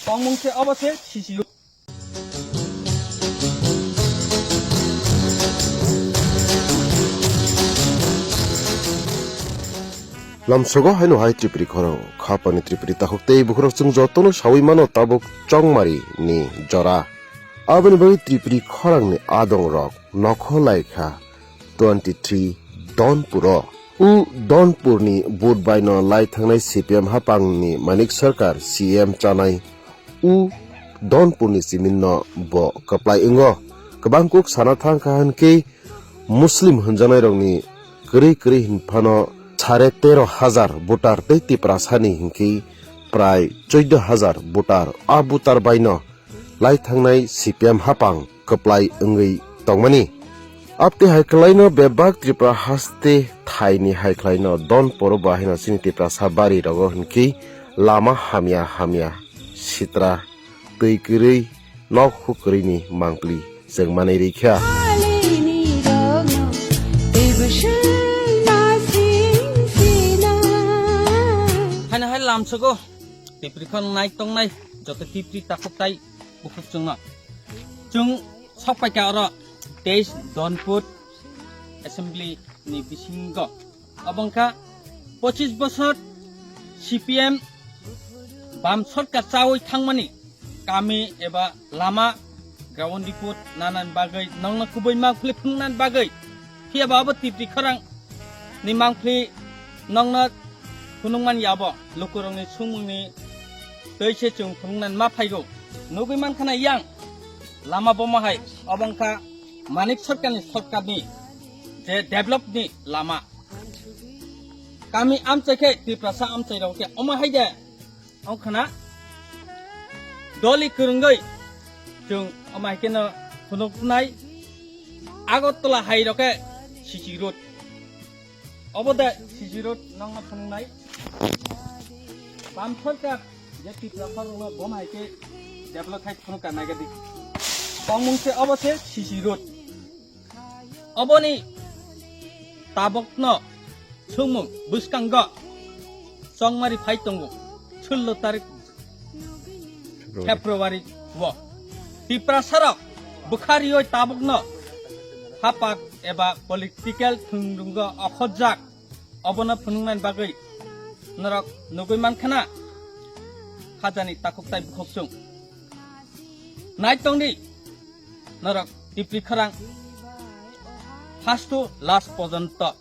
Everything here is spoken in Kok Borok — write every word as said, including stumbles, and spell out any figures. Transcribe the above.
Tongmung se obo se C C U. Lamsogo haino hai Tripuri khorang khapani Tripuri takhuk tei bukhurok chwng jotono sawi mano tabuk chongmari ni jora. Aboni bagwi Tripuri khorangni adongrok nokho laikha twenty three Donpuro. U Donpurni vote baino lai thangnai C P M hapangni Manik Sarkar C M chanai u Donpurni siminno bo kwplai wngo. Kwbang kuk sana thangkha hwnkhe Muslim hwnjaknairokni kwrwi kwrwi hinphano sare tero hajar voter tei Tiprasani hinkhe prai chuddo hajar voter. A voter baino lai thangnai C P M hapang kwplai wngwi tongmani. Abtwi hai kwlaino bebak Tripura haste thaini hai khwlaino Donpuro bo haino chini Tiprasa bari rogo hinkhe lama hamya hamya sitra twi kwrwi nok huk kwrwini mangpli chwng manwi rwikha. Haino hai lamsogo Tipri khon nai tongnai joto Tipri takhuk tai bukhuk chwngno. Chwng sokpaikha oro teis Donpur Assembly ni bisingo. Obo wngkha pochis bosor C P M bam sorkar chawi thangmani kami eba lama ground report nanani bagwi nongno kubui mangpli phunuknani bagwi. Phiya ba abo Tipri khorang ni mangpli nongno phunukmani abo lukurokni sumungni twi se chwng phunuknani ma phaigo. Nugwi mankha na yang lama bomo hai obo wngkha Manik Sarkarni, Sarkarni je develop ni lama. Kami amchai khe Tiprasa amchai rok khe omo hai de wngkhana doli kwrwngwi chwng omo hai kheno phunuknai Agartala hai rok khe C C road. Obo de C C road nongno phunuknai. Bam sorkar je Tipra khorokno bom hai khe develop khai phunuk ka naiga di. Tongmung se obo se C C road. Oboni tabokno sumung bwskango chongmari phai tongo sullo tarik February o. Tiprasarok bwkha riwi tabukno hapak eba political thwngrwngo okhorjak obono phunuknani bagwi norok nugwi mankhana khajani takhuk tai bukhuk chwng. Nai tongdi norok Tipri khorang first to last porjonto.